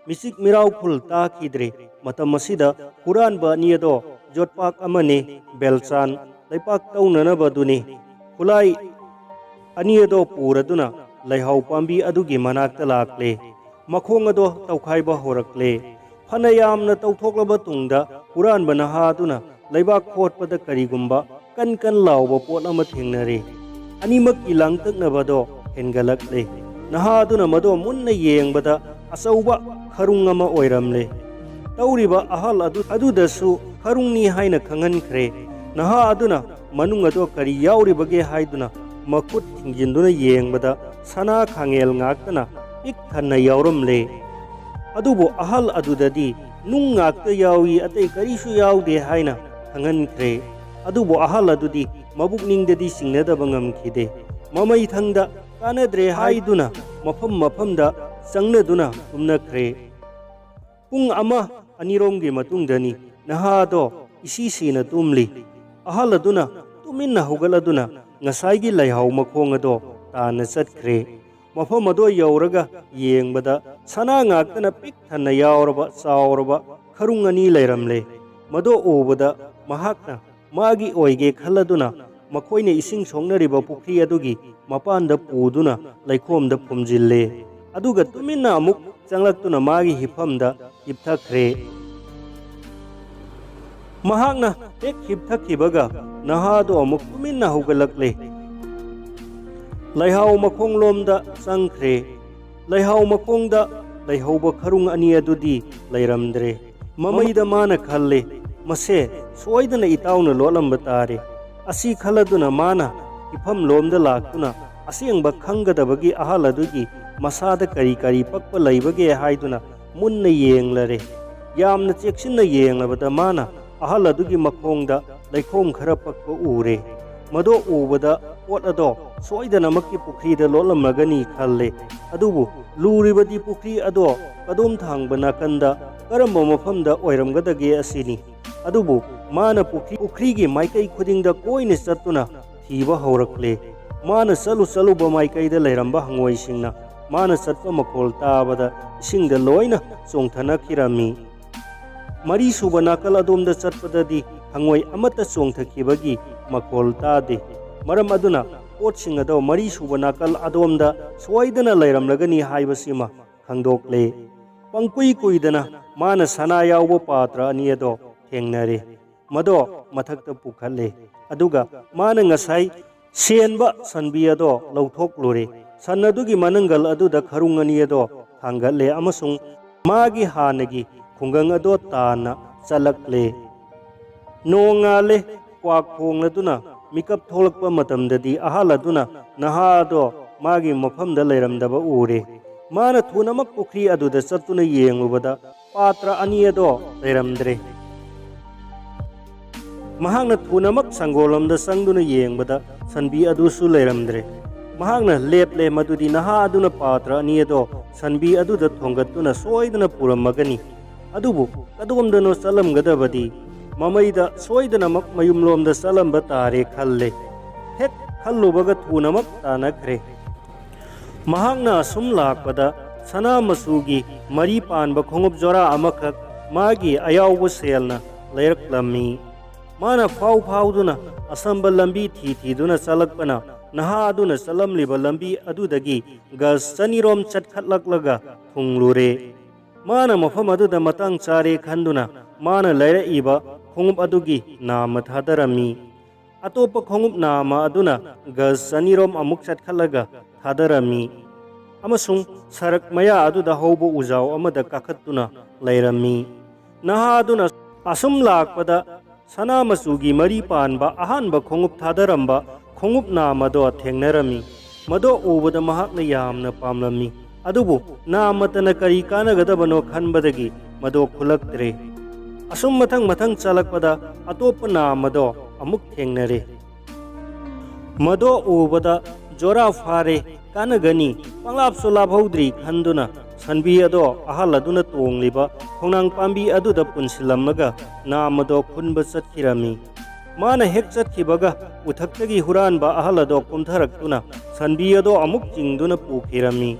ꯃꯤꯆꯤꯛ ꯃꯤꯔꯥꯎ ꯈꯨꯜ ꯇꯥꯈꯤꯗ꯭ꯔꯦ꯫ ꯃꯇꯝ ꯑꯁꯤꯗ ꯍꯨꯔꯥꯟꯕ ꯑꯅꯤ ꯑꯗꯣ ꯌꯣꯠꯄꯥꯛ ꯑꯃꯅꯤ, ꯕꯦꯜꯆꯥꯟ, ꯂꯩꯄꯥꯛ ꯇꯧꯅꯅꯕꯗꯨꯅꯤ꯫ ꯈꯨꯠꯂꯥꯏ ꯑꯅꯤ ꯑꯗꯣ ꯄꯨꯔꯗꯨꯅ ꯂꯩꯍꯥꯎ ꯄꯥꯝꯕꯤ ꯑꯗꯨꯒꯤ ꯃꯅꯥꯛꯇ ꯂꯥꯛꯂꯦ꯫ ꯃꯈꯣꯡ ꯑꯗꯣ ꯇꯧꯈꯥꯏꯕ ꯍꯧꯔꯛꯂꯦ꯫ ꯐꯅ ꯌꯥꯝꯅ ꯇꯧꯊꯣꯛꯂꯕ ꯇꯨꯡꯗ ꯍꯨꯔꯥꯟꯕ ꯅꯍꯥ ꯑꯗꯨꯅ ꯂꯩꯕꯥꯛ ꯈꯣꯠꯄꯗ ꯀꯔꯤꯒꯨꯝꯕ ꯀꯟ ꯀꯟ ꯂꯥꯎꯕ ꯄꯣꯠ ꯑꯃ ꯊꯦꯡꯅꯔꯦ꯫ ꯑꯅꯤꯃꯛꯀꯤ ꯂꯥꯡꯇꯛꯅꯕꯗꯣ ꯍꯦꯟꯒꯠꯂꯛꯂꯦ꯫ ꯅꯍꯥ ꯑꯗꯨꯅ ꯃꯗꯣ ꯃꯨꯟꯅ ꯌꯦꯡꯕꯗ ꯑꯆꯧꯕ ꯈꯔꯨꯡ ꯑꯃ ꯑꯣꯏꯔꯝꯂꯦ꯫ ꯇꯧꯔꯤꯕ ꯑꯍꯜ ꯑꯗꯨ, ꯑꯗꯨꯗꯁꯨ ꯈꯔꯨꯡꯅꯤ ꯍꯥꯏꯅ ꯈꯪꯍꯟꯈ꯭ꯔꯦ꯫ ꯅꯍꯥ ꯑꯗꯨꯅ ꯃꯅꯨꯡ ꯑꯗꯣ ꯀꯔꯤ ꯌꯥꯎꯔꯤꯕꯒꯦ ꯍꯥꯏꯗꯨꯅ ꯃꯈꯨꯠ ꯊꯤꯡꯖꯤꯟꯗꯨꯅ ꯌꯦꯡꯕꯗ ꯁꯅꯥ ꯈꯥꯡꯉꯦꯜ ꯉꯥꯛꯇꯅ ꯄꯤꯛ ꯊꯟꯅ ꯌꯥꯎꯔꯝꯂꯦ꯫ ꯑꯗꯨꯕꯨ ꯑꯍꯜ ꯑꯗꯨꯗꯗꯤ ꯅꯨꯡ ꯉꯥꯛꯇ ꯌꯥꯎꯏ, ꯑꯇꯩ ꯀꯔꯤꯁꯨ ꯌꯥꯎꯗꯦ ꯍꯥꯏꯅ ꯈꯪꯍꯟꯈ꯭ꯔꯦ꯫ ꯑꯗꯨꯕꯨ ꯑꯍꯜ ꯑꯗꯨꯗꯤ ꯃꯕꯨꯛꯅꯤꯡꯗꯗꯤ ꯆꯤꯡꯅꯗꯕ ꯉꯝꯈꯤꯗꯦ꯫ ꯃꯃꯩꯊꯪꯗ ꯀꯥꯟꯅꯗ꯭ꯔꯦ ꯍꯥꯏꯗꯨꯅ ꯃꯐꯝ ꯃꯐꯝꯗ ꯆꯪꯅꯗꯨꯅ ꯇꯨꯝꯅꯈ꯭ꯔꯦ꯫ ꯄꯨꯡ ꯑꯃ ꯑꯅꯤꯔꯣꯝꯒꯤ ꯃꯇꯨꯡꯗꯅꯤ ꯅꯍꯥꯗꯣ ꯏꯁꯤ ꯁꯤꯅ ꯇꯨꯝꯂꯤ꯫ ꯑꯍꯜ ꯑꯗꯨꯅ ꯇꯨꯃꯤꯟꯅ ꯍꯧꯒꯠꯂꯗꯨꯅ ꯉꯁꯥꯏꯒꯤ ꯂꯩꯍꯥꯎ ꯃꯈꯣꯡ ꯑꯗꯣ ꯇꯥꯟꯅ ꯆꯠꯈ꯭ꯔꯦ꯫ ꯃꯐꯝ ꯑꯗꯣ ꯌꯧꯔꯒ ꯌꯦꯡꯕꯗ ꯁꯅꯥ ꯉꯥꯛꯇꯅ ꯄꯤꯛ ꯊꯟꯅ ꯌꯥꯎꯔꯕ ꯆꯥꯎꯔꯕ ꯈꯔꯨꯡ ꯑꯅꯤ ꯂꯩꯔꯝꯂꯦ꯫ ꯃꯗꯣ ꯎꯕꯗ ꯃꯍꯥꯛꯅ ꯃꯥꯒꯤ ꯑꯣꯏꯒꯦ ꯈꯜꯂꯗꯨꯅ ꯃꯈꯣꯏꯅ ꯏꯁꯤꯡ ꯁꯣꯛꯅꯔꯤꯕ ꯄꯨꯈ꯭ꯔꯤ ꯑꯗꯨꯒꯤ ꯃꯄꯥꯟꯗ ꯄꯨꯗꯨꯅ ꯂꯩꯈꯣꯝꯗ ꯐꯨꯝꯖꯤꯜꯂꯦ꯫ ꯑꯗꯨꯒ ꯇꯨꯃꯤꯟꯅ ꯑꯃꯨꯛ ꯆꯪꯂꯛꯇꯨꯅ ꯃꯥꯒꯤ ꯍꯤꯞꯐꯝꯗ ꯍꯤꯞꯊꯈ꯭ꯔꯦ꯫ ꯃꯍꯥꯛꯅ ꯍꯦꯛ ꯍꯤꯞꯊꯈꯤꯕꯒ ꯅꯍꯥꯗꯣ ꯑꯃꯨꯛ ꯇꯨꯃꯤꯟꯅ ꯍꯧꯒꯠꯂꯛꯂꯦ꯫ ꯂꯩꯍꯥꯎ ꯃꯈꯣꯡꯂꯣꯝꯗ ꯆꯪꯈ꯭ꯔꯦ꯫ ꯂꯩꯍꯥꯎ ꯃꯈꯣꯡꯗ ꯂꯩꯍꯧꯕ ꯈꯔꯨꯡ ꯑꯅꯤ ꯑꯗꯨꯗꯤ ꯂꯩꯔꯝꯗ꯭ꯔꯦ꯫ ꯃꯃꯩꯗ ꯃꯥꯅ ꯈꯜꯂꯦ, "ꯃꯁꯦ ꯁꯣꯏꯗꯅ ꯏꯇꯥꯎꯅ ꯂꯣꯠꯂꯝꯕ ꯇꯥꯔꯦ"꯫ ꯑꯁꯤ ꯈꯜꯂꯗꯨꯅ ꯃꯥꯅ ꯏꯐꯝꯂꯣꯝꯗ ꯂꯥꯛꯇꯨꯅ ꯑꯁꯦꯡꯕ ꯈꯪꯒꯗꯕꯒꯤ ꯑꯍꯜ ꯑꯗꯨꯒꯤ ꯃꯁꯥꯗ ꯀꯔꯤ ꯀꯔꯤ ꯄꯛꯄ ꯂꯩꯕꯒꯦ ꯍꯥꯏꯗꯨꯅ ꯃꯨꯟꯅ ꯌꯦꯡꯂꯔꯦ꯫ ꯌꯥꯝꯅ ꯆꯦꯛꯁꯤꯟꯅ ꯌꯦꯡꯂꯕꯗ ꯃꯥꯅ ꯑꯍꯜ ꯑꯗꯨꯒꯤ ꯃꯈꯣꯡꯗ ꯂꯩꯈꯣꯝ ꯈꯔ ꯄꯛꯄ ꯎꯔꯦ꯫ ꯃꯗꯣ ꯎꯕꯗ ꯄꯣꯠ ꯑꯗꯣ ꯁꯣꯏꯗꯅꯃꯛꯀꯤ ꯄꯨꯈ꯭ꯔꯤꯗ ꯂꯣꯠꯂꯝꯂꯒꯅꯤ ꯈꯜꯂꯦ꯫ ꯑꯗꯨꯕꯨ ꯂꯨꯔꯤꯕꯗꯤ ꯄꯨꯈ꯭ꯔꯤ ꯑꯗꯣ ꯀꯗꯣꯝ ꯊꯥꯡꯕ ꯅꯥꯀꯟꯗ ꯀꯔꯝꯕ ꯃꯐꯝꯗ ꯑꯣꯏꯔꯝꯒꯗꯒꯦ ꯑꯁꯤꯅꯤ꯫ ꯑꯗꯨꯕꯨ ꯃꯥꯅ ꯄꯨꯈ꯭ꯔꯤ, ꯄꯨꯈ꯭ꯔꯤꯒꯤ ꯃꯥꯏꯀꯩ ꯈꯨꯗꯤꯡꯗ ꯀꯣꯏꯅ ꯆꯠꯇꯨꯅ ꯊꯤꯕ ꯍꯧꯔꯛꯂꯦ꯫ ꯃꯥꯅ ꯆꯠꯂꯨ ꯆꯠꯂꯨꯕ ꯃꯥꯏꯀꯩꯗ ꯂꯩꯔꯝꯕ ꯍꯪꯉꯣꯏꯁꯤꯡꯅ ꯃꯥꯅ ꯆꯠꯄ ꯃꯈꯣꯜ ꯇꯥꯕꯗ ꯏꯁꯤꯡꯗ ꯂꯣꯏꯅ ꯆꯣꯡꯊꯅꯈꯤꯔꯝꯃꯤ꯫ ꯃꯔꯤꯁꯨꯕ ꯅꯥꯀꯜ ꯑꯗꯣꯝꯗ ꯆꯠꯄꯗꯗꯤ ꯍꯪꯉꯣꯏ ꯑꯃꯠꯇ ꯆꯣꯡꯊꯈꯤꯕꯒꯤ ꯃꯈꯣꯜ ꯇꯥꯗꯦ꯫ ꯃꯔꯝ ꯑꯗꯨꯅ ꯄꯣꯠꯁꯤꯡ ꯑꯗꯣ ꯃꯔꯤꯁꯨꯕ ꯅꯥꯀꯜ ꯑꯗꯣꯝꯗ ꯁꯣꯏꯗꯅ ꯂꯩꯔꯝꯂꯒꯅꯤ ꯍꯥꯏꯕꯁꯤꯃ ꯈꯪꯗꯣꯛꯂꯦ꯫ ꯄꯪꯀꯨꯏ ꯀꯨꯏꯗꯅ ꯃꯥꯅ ꯁꯅꯥ ꯌꯥꯎꯕ ꯄꯥꯇ꯭ꯔ ꯑꯅꯤ ꯑꯗꯣ ꯊꯦꯡꯅꯔꯦ꯫ ꯃꯗꯣ ꯃꯊꯛꯇ ꯄꯨꯈꯠꯂꯦ꯫ ꯑꯗꯨꯒ ꯃꯥꯅ ꯉꯁꯥꯏ ꯁꯦꯟꯕ ꯁꯟꯕꯤ ꯑꯗꯣ ꯂꯧꯊꯣꯛꯂꯨꯔꯦ꯫ ꯁꯟ ꯑꯗꯨꯒꯤ ꯃꯅꯪꯒꯜ ꯑꯗꯨꯗ ꯈꯔꯨꯡ ꯑꯅꯤ ꯑꯗꯣ ꯊꯥꯡꯒꯠꯂꯦ ꯑꯃꯁꯨꯡ ꯃꯥꯒꯤ ꯍꯥꯟꯅꯒꯤ ꯈꯨꯡꯒꯪ ꯑꯗꯣ ꯇꯥꯟꯅ ꯆꯠꯂꯛꯂꯦ꯫ ꯅꯣꯡꯉꯥꯜꯂꯦ꯫ ꯀ꯭ꯋꯥꯛ ꯈꯣꯡꯂꯗꯨꯅ ꯃꯤꯀꯞ ꯊꯣꯛꯂꯛꯄ ꯃꯇꯝꯗꯗꯤ ꯑꯍꯜ ꯑꯗꯨꯅ ꯅꯍꯥ ꯑꯗꯣ ꯃꯥꯒꯤ ꯃꯐꯝꯗ ꯂꯩꯔꯝꯗꯕ ꯎꯔꯦ꯫ ꯃꯥꯅ ꯊꯨꯅꯃꯛ ꯄꯨꯈ꯭ꯔꯤ ꯑꯗꯨꯗ ꯆꯠꯇꯨꯅ ꯌꯦꯡꯂꯨꯕꯗ ꯄꯥꯇ꯭ꯔ ꯑꯅꯤ ꯑꯗꯣ ꯂꯩꯔꯝꯗ꯭ꯔꯦ꯫ ꯃꯍꯥꯛꯅ ꯊꯨꯅꯃꯛ ꯁꯪꯒꯣꯜꯂꯣꯝꯗ ꯆꯪꯗꯨꯅ ꯌꯦꯡꯕꯗ ꯁꯟꯕꯤ ꯑꯗꯨꯁꯨ ꯂꯩꯔꯝꯗ꯭ꯔꯦ꯫ ꯃꯍꯥꯛꯅ ꯂꯦꯞꯂꯦ ꯃꯗꯨꯗꯤ ꯅꯍꯥ ꯑꯗꯨꯅ ꯄꯥꯇ꯭ꯔ ꯑꯅꯤ ꯑꯗꯣ ꯁꯟꯕꯤ ꯑꯗꯨꯗ ꯊꯣꯡꯒꯠꯇꯨꯅ ꯁꯣꯏꯗꯅ ꯄꯨꯔꯝꯃꯒꯅꯤ꯫ ꯑꯗꯨꯕꯨ ꯀꯗꯣꯝꯗꯅꯣ ꯆꯠꯂꯝꯒꯗꯕꯗꯤ? ꯃꯃꯩꯗ ꯁꯣꯏꯗꯅꯃꯛ ꯃꯌꯨꯝꯂꯣꯝꯗ ꯆꯠꯂꯝꯕ ꯇꯥꯔꯦ ꯈꯜꯂꯦ꯫ ꯍꯦꯛ ꯈꯜꯂꯨꯕꯒ ꯊꯨꯅꯃꯛ ꯇꯥꯟꯅꯈ꯭ꯔꯦ꯫ ꯃꯍꯥꯛꯅ ꯑꯁꯨꯝ ꯂꯥꯛꯄꯗ ꯁꯅꯥ ꯃꯆꯨꯒꯤ ꯃꯔꯤ ꯄꯥꯟꯕ ꯈꯣꯡꯎꯞ ꯖꯣꯔꯥ ꯑꯃꯈꯛ ꯃꯥꯒꯤ ꯑꯌꯥꯎꯕ ꯁꯦꯜꯅ ꯂꯩꯔꯛꯂꯝꯃꯤ꯫ ꯃꯥꯅ ꯐꯥꯎ ꯐꯥꯎꯗꯨꯅ ꯑꯁꯝꯕ ꯂꯝꯕꯤ ꯊꯤ ꯊꯤꯗꯨꯅ ꯆꯠꯂꯛꯄꯅ ꯅꯍꯥ ꯑꯗꯨꯅ ꯆꯠꯂꯝꯂꯤꯕ ꯂꯝꯕꯤ ꯑꯗꯨꯗꯒꯤ ꯒꯖ ꯆꯅꯤꯔꯣꯝ ꯆꯠꯈꯠꯂꯛꯂꯒ ꯊꯨꯡꯂꯨꯔꯦ꯫ ꯃꯥꯅ ꯃꯐꯝ ꯑꯗꯨꯗ ꯃꯇꯥꯡ ꯆꯥꯔꯦ ꯈꯟꯗꯨꯅ ꯃꯥꯅ ꯂꯩꯔꯛꯏꯕ ꯈꯣꯡꯎꯞ ꯑꯗꯨꯒꯤ ꯅꯥꯝꯃ ꯊꯥꯗꯔꯝꯃꯤ꯫ ꯑꯇꯣꯞꯄ ꯈꯣꯡꯎꯞ ꯅꯥꯝꯃ ꯑꯗꯨꯅ ꯒꯖ ꯆꯅꯤꯔꯣꯝ ꯑꯃꯨꯛ ꯆꯠꯈꯠꯂꯒ ꯊꯥꯗꯔꯝꯃꯤ, ꯑꯃꯁꯨꯡ ꯁꯔꯛ ꯃꯌꯥ ꯑꯗꯨꯗ ꯍꯧꯕ ꯎꯖꯥꯎ ꯑꯃꯗ ꯀꯥꯈꯠꯇꯨꯅ ꯂꯩꯔꯝꯃꯤ꯫ ꯅꯍꯥ ꯑꯗꯨꯅ ꯑꯁꯨꯝ ꯂꯥꯛꯄꯗ ꯁꯅꯥ ꯃꯆꯨꯒꯤ ꯃꯔꯤ ꯄꯥꯟꯕ ꯑꯍꯥꯟꯕ ꯈꯣꯡꯎꯞ ꯊꯥꯗꯔꯝꯕ ꯈꯣꯡꯎꯞ ꯅꯥꯝꯃꯗꯣ ꯊꯦꯡꯅꯔꯝꯃꯤ꯫ ꯃꯗꯣ ꯎꯕꯗ ꯃꯍꯥꯛꯅ ꯌꯥꯝꯅ ꯄꯥꯝꯂꯝꯃꯤ꯫ ꯑꯗꯨꯕꯨ ꯅꯥꯝꯃꯇꯅ ꯀꯔꯤ ꯀꯥꯟꯅꯒꯗꯕꯅꯣ ꯈꯟꯕꯗꯒꯤ ꯃꯗꯣ ꯈꯨꯜꯂꯛꯇ꯭ꯔꯦ꯫ ꯑꯁꯨꯝ ꯃꯊꯪ ꯃꯊꯪ ꯆꯠꯂꯛꯄꯗ ꯑꯇꯣꯞꯄ ꯅꯥꯝꯃꯗꯣ ꯑꯃꯨꯛ ꯊꯦꯡꯅꯔꯦ꯫ ꯃꯗꯣ ꯎꯕꯗ ꯖꯣꯔꯥ ꯐꯥꯔꯦ, ꯀꯥꯟꯅꯒꯅꯤ, ꯄꯪꯂꯥꯞꯁꯨ ꯂꯥꯞꯍꯧꯗ꯭ꯔꯤ ꯈꯟꯗꯨꯅ ꯁꯟꯕꯤ ꯑꯗꯣ ꯑꯍꯜ ꯑꯗꯨꯅ ꯇꯣꯡꯂꯤꯕ ꯈꯣꯡꯅꯥꯡ ꯄꯥꯝꯕꯤ ꯑꯗꯨꯗ ꯄꯨꯟꯁꯤꯜꯂꯝꯃꯒ ꯅꯥꯝꯃꯗꯣ ꯈꯨꯟꯕ ꯆꯠꯈꯤꯔꯝꯃꯤ꯫ ꯃꯥꯅ ꯍꯦꯛ ꯆꯠꯈꯤꯕꯒ ꯎꯊꯛꯇꯒꯤ ꯍꯨꯔꯥꯟꯕ ꯑꯍꯜ ꯑꯗꯣ ꯀꯨꯝꯊꯔꯛꯇꯨꯅ ꯁꯟꯕꯤ ꯑꯗꯣ ꯑꯃꯨꯛ ꯆꯤꯡꯗꯨꯅ ꯄꯨꯈꯤꯔꯝꯃꯤ꯫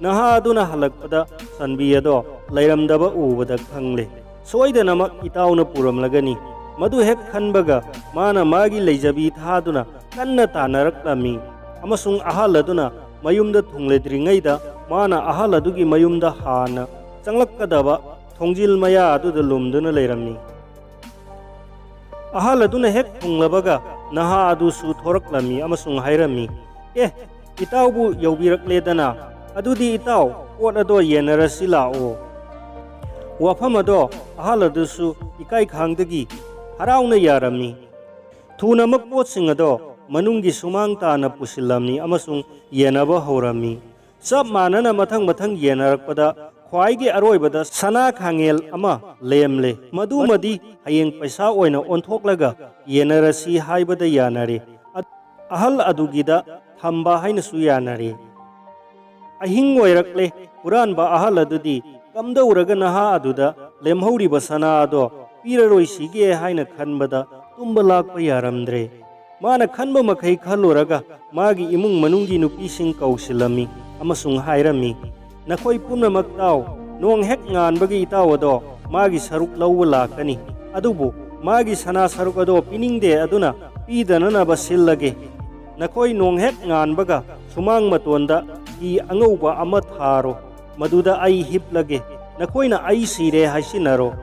ꯅꯍꯥ ꯑꯗꯨꯅ ꯍꯜꯂꯛꯄꯗ ꯁꯟꯕꯤ ꯑꯗꯣ ꯂꯩꯔꯝꯗꯕ ꯎꯕꯗ ꯈꯪꯂꯦ꯫ ꯁꯣꯏꯗꯅꯃꯛ ꯏꯇꯥꯎꯅ ꯄꯨꯔꯝꯂꯒꯅꯤ꯫ ꯃꯗꯨ ꯍꯦꯛ ꯈꯟꯕꯒ ꯃꯥꯅ ꯃꯥꯒꯤ ꯂꯩꯖꯕꯤ ꯊꯥꯗꯨꯅ ꯀꯟꯅ ꯇꯥꯟꯅꯔꯛꯂꯝꯃꯤ, ꯑꯃꯁꯨꯡ ꯑꯍꯜ ꯑꯗꯨꯅ ꯃꯌꯨꯝꯗ ꯊꯨꯡꯂꯗ꯭ꯔꯤꯉꯩꯗ ꯃꯥꯅ ꯑꯍꯜ ꯑꯗꯨꯒꯤ ꯃꯌꯨꯝꯗ ꯍꯥꯟꯅ ꯆꯪꯂꯛꯀꯗꯕ ꯊꯣꯡꯖꯤꯜ ꯃꯌꯥ ꯑꯗꯨꯗ ꯂꯨꯝꯗꯨꯅ ꯂꯩꯔꯝꯃꯤ꯫ ꯑꯍꯜ ꯑꯗꯨꯅ ꯍꯦꯛ ꯊꯨꯡꯂꯕꯒ ꯅꯍꯥ ꯑꯗꯨꯁꯨ ꯊꯣꯔꯛꯂꯝꯃꯤ ꯑꯃꯁꯨꯡ ꯍꯥꯏꯔꯝꯃꯤ, "ꯑꯦ, ꯏꯇꯥꯎꯕꯨ ꯌꯧꯕꯤꯔꯛꯂꯦꯗꯅ, ꯑꯗꯨꯗꯤ ꯏꯇꯥꯎ, ꯄꯣꯠ ꯑꯗꯣ ꯌꯦꯟꯅꯔꯁꯤ ꯂꯥꯛꯑꯣ꯫" ꯋꯥꯐꯝ ꯑꯗꯣ ꯑꯍꯜ ꯑꯗꯨꯁꯨ ꯏꯀꯥꯏ ꯈꯥꯡꯗꯒꯤ ꯍꯔꯥꯎꯅ ꯌꯥꯔꯝꯃꯤ꯫ ꯊꯨꯅꯃꯛ ꯄꯣꯠꯁꯤꯡ ꯑꯗꯣ ꯃꯅꯨꯡꯒꯤ ꯁꯨꯃꯥꯡ ꯇꯥꯅ ꯄꯨꯁꯤꯜꯂꯝꯃꯤ ꯑꯃꯁꯨꯡ ꯌꯦꯟꯅꯕ ꯍꯧꯔꯝꯃꯤ꯫ ꯆꯞ ꯃꯥꯟꯅꯅ ꯃꯊꯪ ꯃꯊꯪ ꯌꯦꯟꯅꯔꯛꯄꯗ ꯈ꯭ꯋꯥꯏꯒꯤ ꯑꯔꯣꯏꯕꯗ ꯁꯅꯥ ꯈꯥꯡꯉꯦꯜ ꯑꯃ ꯂꯦꯝꯂꯦ꯫ ꯃꯗꯨꯃꯗꯤ ꯍꯌꯦꯡ ꯄꯩꯁꯥ ꯑꯣꯏꯅ ꯑꯣꯟꯊꯣꯛꯂꯒ ꯌꯦꯟꯅꯔꯁꯤ ꯍꯥꯏꯕꯗ ꯌꯥꯅꯔꯦ꯫ ꯑ-, ꯑꯍꯜ ꯑꯗꯨꯒꯤꯗ ꯊꯝꯕ ꯍꯥꯏꯅꯁꯨ ꯌꯥꯅꯔꯦ꯫ ꯑꯍꯤꯡ ꯑꯣꯏꯔꯛꯂꯦ꯫ ꯍꯨꯔꯥꯟꯕ ꯑꯍꯜ ꯑꯗꯨꯗꯤ ꯀꯝꯗꯧꯔꯒ ꯅꯍꯥ ꯑꯗꯨꯗ ꯂꯦꯝꯍꯧꯔꯤꯕ ꯁꯅꯥ ꯑꯗꯣ ꯄꯤꯔꯔꯣꯏꯁꯤꯒꯦ ꯍꯥꯏꯅ ꯈꯟꯕꯗ ꯇꯨꯝꯕ ꯂꯥꯛꯄ ꯌꯥꯔꯝꯗ꯭ꯔꯦ꯫ ꯃꯥꯅ ꯈꯟꯕ ꯃꯈꯩ ꯈꯜꯂꯨꯔꯒ ꯃꯥꯒꯤ ꯏꯃꯨꯡ ꯃꯅꯨꯡꯒꯤ ꯅꯨꯄꯤꯁꯤꯡ ꯀꯧꯁꯤꯜꯂꯝꯃꯤ ꯑꯃꯁꯨꯡ ꯍꯥꯏꯔꯝꯃꯤ, "ꯅꯈꯣꯏ ꯄꯨꯝꯅꯃꯛ ꯇꯥꯎ, ꯅꯣꯡ ꯍꯦꯛ ꯉꯥꯟꯕꯒ ꯏꯇꯥꯎ ꯑꯗꯣ ꯃꯥꯒꯤ ꯁꯔꯨꯛ ꯂꯧꯕ ꯂꯥꯛꯀꯅꯤ꯫ ꯑꯗꯨꯕꯨ ꯃꯥꯒꯤ ꯁꯅꯥ ꯁꯔꯨꯛ ꯑꯗꯣ ꯄꯤꯅꯤꯡꯗꯦ, ꯑꯗꯨꯅ ꯄꯤꯗꯅꯅꯕ ꯁꯤꯜꯂꯒꯦ꯫ ꯅꯈꯣꯏ ꯅꯣꯡ ꯍꯦꯛ ꯉꯥꯟꯕꯒ ꯁꯨꯃꯥꯡ ꯃꯇꯣꯟꯗ ꯐꯤ ꯑꯉꯧꯕ ꯑꯃ ꯊꯥꯔꯣ꯫ ꯃꯗꯨꯗ ꯑꯩ ꯍꯤꯞꯂꯒꯦ꯫ ꯅꯈꯣꯏꯅ ꯑꯩ ꯁꯤꯔꯦ ꯍꯥꯏꯁꯤꯟꯅꯔꯣ꯫"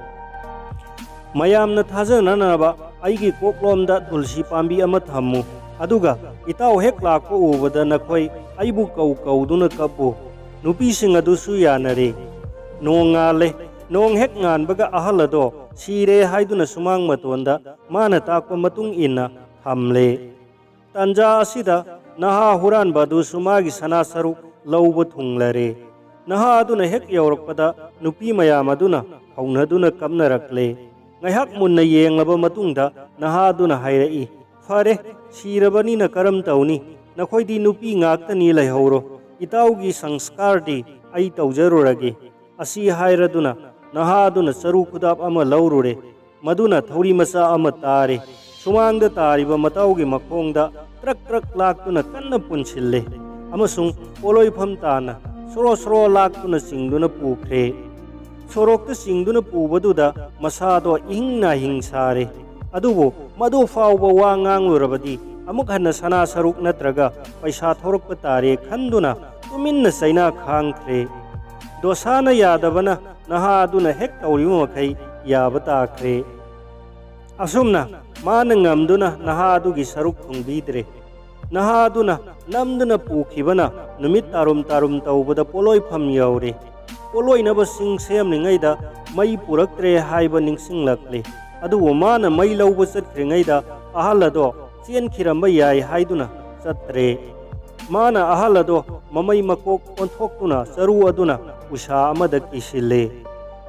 ꯃꯌꯥꯝꯅ ꯊꯥꯖꯅꯅꯕ ꯑꯩꯒꯤ ꯀꯣꯛꯂꯣꯝꯗ ꯇꯨꯜꯁꯤ ꯄꯥꯝꯕꯤ ꯑꯃ ꯊꯝꯃꯨ, ꯑꯗꯨꯒ ꯏꯇꯥꯎ ꯍꯦꯛ ꯂꯥꯛꯄ ꯎꯕꯗ ꯅꯈꯣꯏ ꯑꯩꯕꯨ ꯀꯧ ꯀꯧꯗꯨꯅ ꯀꯞꯄꯨ꯫ ꯅꯨꯄꯤꯁꯤꯡ ꯑꯗꯨꯁꯨ ꯌꯥꯅꯔꯦ꯫ ꯅꯣꯡ ꯉꯥꯜꯂꯦ꯫ ꯅꯣꯡ ꯍꯦꯛ ꯉꯥꯟꯕꯒ ꯑꯍꯜ ꯑꯗꯣ ꯁꯤꯔꯦ ꯍꯥꯏꯗꯨꯅ ꯁꯨꯃꯥꯡ ꯃꯇꯣꯟꯗ ꯃꯥꯅ ꯇꯥꯛꯄ ꯃꯇꯨꯡ ꯏꯟꯅ ꯊꯝꯂꯦ꯫ ꯇꯥꯟꯖꯥ ꯑꯁꯤꯗ ꯅꯍꯥ ꯍꯨꯔꯥꯟꯕ ꯑꯗꯨꯁꯨ ꯃꯥꯒꯤ ꯁꯅꯥ ꯁꯔꯨꯛ ꯂꯧꯕ ꯊꯨꯡꯂꯔꯦ꯫ ꯅꯍꯥ ꯑꯗꯨꯅ ꯍꯦꯛ ꯌꯧꯔꯛꯄꯗ ꯅꯨꯄꯤ ꯃꯌꯥꯝ ꯑꯗꯨꯅ ꯍꯧꯅꯗꯨꯅ ꯀꯞꯅꯔꯛꯂꯦ꯫ ꯉꯥꯏꯍꯥꯛ ꯃꯨꯟꯅ ꯌꯦꯡꯂꯕ ꯃꯇꯨꯡꯗ ꯅꯍꯥ ꯑꯗꯨꯅ ꯍꯥꯏꯔꯛꯏ, "ꯐꯔꯦ, ꯁꯤꯔꯕꯅꯤꯅ ꯀꯔꯝ ꯇꯧꯅꯤ? ꯅꯈꯣꯏꯗꯤ ꯅꯨꯄꯤ ꯉꯥꯛꯇꯅꯤ, ꯂꯩꯍꯧꯔꯣ꯫ ꯏꯇꯥꯎꯒꯤ ꯁꯪꯁꯀꯥꯔꯗꯤ ꯑꯩ ꯇꯧꯖꯔꯨꯔꯒꯦ"꯫ ꯑꯁꯤ ꯍꯥꯏꯔꯗꯨꯅ ꯅꯍꯥ ꯑꯗꯨꯅ ꯆꯔꯨ ꯈꯨꯗꯥꯞ ꯑꯃ ꯂꯧꯔꯨꯔꯦ꯫ ꯃꯗꯨꯅ ꯊꯧꯔꯤ ꯃꯆꯥ ꯑꯃ ꯇꯥꯔꯦ꯫ ꯁꯨꯃꯥꯡꯗ ꯇꯥꯔꯤꯕ ꯃꯇꯥꯎꯒꯤ ꯃꯈꯣꯡꯗ ꯇ꯭ꯔꯛ ꯇ꯭ꯔꯛ ꯂꯥꯛꯇꯨꯅ ꯀꯟꯅ ꯄꯨꯟꯁꯤꯜꯂꯦ ꯑꯃꯁꯨꯡ ꯄꯣꯂꯣꯏꯐꯝ ꯇꯥꯅ ꯁꯣꯔꯣ ꯁꯣꯔꯣ ꯂꯥꯛꯇꯨꯅ ꯆꯤꯡꯗꯨꯅ ꯄꯨꯈ꯭ꯔꯦ꯫ ꯁꯣꯔꯣꯛꯇ ꯆꯤꯡꯗꯨꯅ ꯄꯨꯕꯗꯨꯗ ꯃꯁꯥꯗꯣ ꯏꯍꯤꯡ ꯅꯥꯍꯤꯡ ꯁꯥꯔꯦ꯫ ꯑꯗꯨꯕꯨ ꯃꯗꯨ ꯐꯥꯎꯕ ꯋꯥ ꯉꯥꯡꯂꯨꯔꯕꯗꯤ ꯑꯃꯨꯛ ꯍꯟꯅ ꯁꯅꯥ ꯁꯔꯨꯛ ꯅꯠꯇ꯭ꯔꯒ ꯄꯩꯁꯥ ꯊꯣꯔꯛꯄ ꯇꯥꯔꯦ ꯈꯟꯗꯨꯅ ꯇꯨꯃꯤꯟꯅ ꯆꯩꯅꯥ ꯈꯥꯡꯈ꯭ꯔꯦ꯫ ꯗꯣꯁꯥꯅ ꯌꯥꯗꯕꯅ ꯅꯍꯥ ꯑꯗꯨꯅ ꯍꯦꯛ ꯇꯧꯔꯤꯕ ꯃꯈꯩ ꯌꯥꯕ ꯇꯥꯈ꯭ꯔꯦ꯫ ꯑꯁꯨꯝꯅ ꯃꯥꯅ ꯉꯝꯗꯨꯅ ꯅꯍꯥ ꯑꯗꯨꯒꯤ ꯁꯔꯨꯛ ꯊꯨꯡꯕꯤꯗ꯭ꯔꯦ꯫ ꯅꯍꯥ ꯑꯗꯨꯅ ꯅꯝꯗꯨꯅ ꯄꯨꯈꯤꯕꯅ ꯅꯨꯃꯤꯠ ꯇꯥꯔꯨꯝ ꯇꯥꯔꯨꯝ ꯇꯧꯕꯗ ꯄꯣꯂꯣꯏꯐꯝ ꯌꯧꯔꯦ꯫ ꯄꯣꯂꯣꯏꯅꯕ ꯁꯤꯡ ꯁꯦꯝꯂꯤꯉꯩꯗ ꯃꯩ ꯄꯨꯔꯛꯇ꯭ꯔꯦ ꯍꯥꯏꯕ ꯅꯤꯡꯁꯤꯡꯂꯛꯂꯦ꯫ ꯑꯗꯨꯕꯨ ꯃꯥꯅ ꯃꯩ ꯂꯧꯕ ꯆꯠꯈ꯭ꯔꯤꯉꯩꯗ ꯑꯍꯜ ꯑꯗꯣ ꯆꯦꯟꯈꯤꯔꯝꯕ ꯌꯥꯏ ꯍꯥꯏꯗꯨꯅ ꯆꯠꯇ꯭ꯔꯦ꯫ ꯃꯥꯅ ꯑꯍꯜ ꯑꯗꯣ ꯃꯃꯩ ꯃꯀꯣꯛ ꯑꯣꯟꯊꯣꯛꯇꯨꯅ ꯆꯔꯨ ꯑꯗꯨꯅ ꯎꯁꯥ ꯑꯃꯗ ꯀꯤꯁꯤꯜꯂꯦ꯫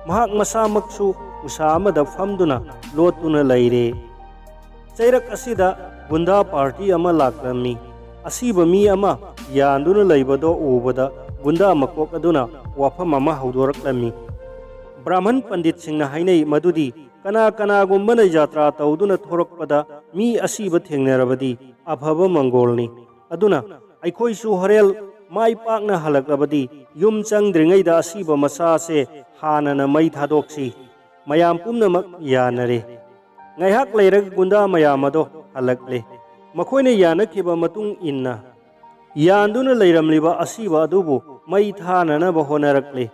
ꯃꯍꯥꯛ ꯃꯁꯥꯃꯛꯁꯨ ꯎꯁꯥ ꯑꯃꯗ ꯐꯝꯗꯨꯅ ꯂꯣꯠꯇꯨꯅ ꯂꯩꯔꯦ꯫ ꯆꯩꯔꯛ ꯑꯁꯤꯗ ꯒꯨꯟꯗꯥ ꯄꯥꯔꯇꯤ ꯑꯃ ꯂꯥꯛꯂꯝꯃꯤ꯫ ꯑꯁꯤꯕ ꯃꯤ ꯑꯃ ꯌꯥꯟꯗꯨꯅ ꯂꯩꯕꯗꯣ ꯎꯕꯗ ꯒꯨꯟꯗꯥ ꯃꯀꯣꯛ ꯑꯗꯨꯅ ꯋꯥꯐꯝ ꯑꯃ ꯍꯧꯗꯣꯔꯛꯂꯝꯃꯤ꯫ ꯕ꯭ꯔꯥꯍꯃꯟ ꯄꯟꯗꯤꯠꯁꯤꯡꯅ ꯍꯥꯏꯅꯩ ꯃꯗꯨꯗꯤ ꯀꯅꯥ ꯀꯅꯥꯒꯨꯝꯕꯅ ꯖꯥꯇ꯭ꯔꯥ ꯇꯧꯗꯨꯅ ꯊꯣꯔꯛꯄꯗ ꯃꯤ ꯑꯁꯤꯕ ꯊꯦꯡꯅꯔꯕꯗꯤ ꯑꯐꯕ ꯃꯪꯒꯣꯜꯅꯤ꯫ ꯑꯗꯨꯅ ꯑꯩꯈꯣꯏꯁꯨ ꯍꯣꯔꯦꯜ ꯃꯥꯏ ꯄꯥꯛꯅ ꯍꯜꯂꯛꯂꯕꯗꯤ ꯌꯨꯝ ꯆꯪꯗ꯭ꯔꯤꯉꯩꯗ ꯑꯁꯤꯕ ꯃꯆꯥꯁꯦ ꯍꯥꯟꯅꯅ ꯃꯩ ꯊꯥꯗꯣꯛꯁꯤ꯫ ꯃꯌꯥꯝ ꯄꯨꯝꯅꯃꯛ ꯌꯥꯅꯔꯦ꯫ ꯉꯥꯏꯍꯥꯛ ꯂꯩꯔꯒ ꯒꯨꯟꯗꯥ ꯃꯌꯥꯝ ꯑꯗꯣ ꯍꯜꯂꯛꯂꯦ꯫ ꯃꯈꯣꯏꯅ ꯌꯥꯅꯈꯤꯕ ꯃꯇꯨꯡ ꯏꯟꯅ ꯌꯥꯟꯗꯨꯅ ꯂꯩꯔꯝꯂꯤꯕ ꯑꯁꯤꯕ ꯑꯗꯨꯕꯨ ꯃꯩ ꯊꯥꯅꯅꯕ ꯍꯣꯠꯅꯔꯛꯂꯦ꯫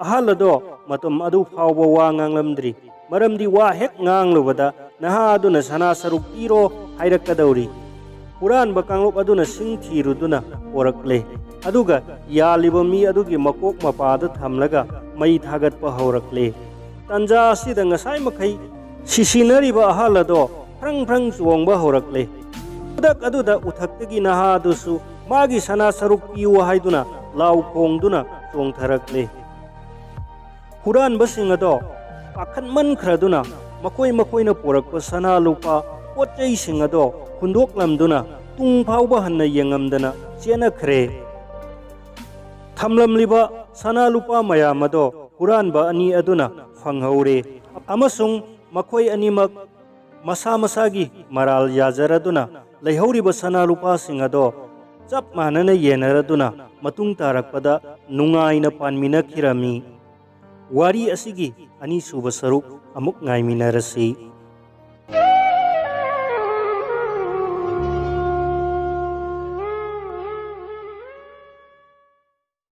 ꯑꯍꯜ ꯑꯗꯣ ꯃꯇꯝ ꯑꯗꯨ ꯐꯥꯎꯕ ꯋꯥ ꯉꯥꯡꯂꯝꯗ꯭ꯔꯤ, ꯃꯔꯝꯗꯤ ꯋꯥ ꯍꯦꯛ ꯉꯥꯡꯂꯨꯕꯗ ꯅꯍꯥ ꯑꯗꯨꯅ ꯁꯅꯥ ꯁꯔꯨꯛ ꯄꯤꯔꯣ ꯍꯥꯏꯔꯛꯀꯗꯧꯔꯤ꯫ ꯍꯨꯔꯥꯟꯕ ꯀꯥꯡꯂꯨꯞ ꯑꯗꯨꯅ ꯁꯤꯡ ꯊꯤꯔꯨꯗꯨꯅ ꯄꯣꯔꯛꯂꯦ, ꯑꯗꯨꯒ ꯌꯥꯜꯂꯤꯕ ꯃꯤ ꯑꯗꯨꯒꯤ ꯃꯀꯣꯛ ꯃꯄꯥꯗ ꯊꯝꯂꯒ ꯃꯩ ꯊꯥꯒꯠꯄ ꯍꯧꯔꯛꯂꯦ꯫ ꯇꯟꯖꯥ ꯑꯁꯤꯗ ꯉꯁꯥꯏ ꯃꯈꯩ ꯁꯤꯁꯤꯟꯅꯔꯤꯕ ꯑꯍꯜ ꯑꯗꯣ ꯐ꯭ꯔꯪ ꯐ꯭ꯔꯪ ꯆꯣꯡꯕ ꯍꯧꯔꯛꯂꯦ꯫ ꯈꯨꯗꯛ ꯑꯗꯨꯗ ꯎꯊꯛꯇꯒꯤ ꯅꯍꯥ ꯑꯗꯨꯁꯨ ꯃꯥꯒꯤ ꯁꯅꯥ ꯁꯔꯨꯛ ꯄꯤꯌꯨ ꯍꯥꯏꯗꯨꯅ ꯂꯥꯎ ꯈꯣꯡꯗꯨꯅ ꯆꯣꯡꯊꯔꯛꯂꯦ꯫ ꯍꯨꯔꯥꯟꯕꯁꯤꯡ ꯑꯗꯣ ꯄꯥꯈꯠꯃꯟꯈ꯭ꯔꯗꯨꯅ ꯃꯈꯣꯏ ꯃꯈꯣꯏꯅ ꯄꯨꯔꯛꯄ ꯁꯅꯥ ꯂꯨꯄꯥ ꯄꯣꯠ ꯆꯩꯁꯤꯡ ꯑꯗꯣ ꯍꯨꯟꯗꯣꯛꯂꯝꯗꯨꯅ ꯇꯨꯡ ꯐꯥꯎꯕ ꯍꯟꯅ ꯌꯦꯡꯉꯝꯗꯅ ꯆꯦꯟꯅꯈ꯭ꯔꯦ꯫ ꯊꯝꯂꯝꯂꯤꯕ ꯁꯅꯥ ꯂꯨꯄꯥ ꯃꯌꯥꯝ ꯑꯗꯣ ꯍꯨꯔꯥꯟꯕ ꯑꯅꯤ ꯑꯗꯨꯅ ꯐꯪꯍꯧꯔꯦ, ꯑꯃꯁꯨꯡ ꯃꯈꯣꯏ ꯑꯅꯤꯃꯛ ꯃꯁꯥ ꯃꯁꯥꯒꯤ ꯃꯔꯥꯜ ꯌꯥꯖꯔꯗꯨꯅ ꯂꯩꯍꯧꯔꯤꯕ ꯁꯅꯥ ꯂꯨꯄꯥꯁꯤꯡ ꯑꯗꯣ ꯆꯞ ꯃꯥꯟꯅꯅ ꯌꯦꯟꯅꯔꯗꯨꯅ ꯃꯇꯨꯡ ꯇꯥꯔꯛꯄꯗ ꯅꯨꯡꯉꯥꯏꯅ ꯄꯥꯟꯃꯤꯟꯅꯈꯤꯔꯝꯃꯤ꯫ ꯋꯥꯔꯤ ꯑꯁꯤꯒꯤ ꯑꯅꯤꯁꯨꯕ ꯁꯔꯨꯛ ꯑꯃꯨꯛ ꯉꯥꯏꯃꯤꯟꯅꯔꯁꯤ꯫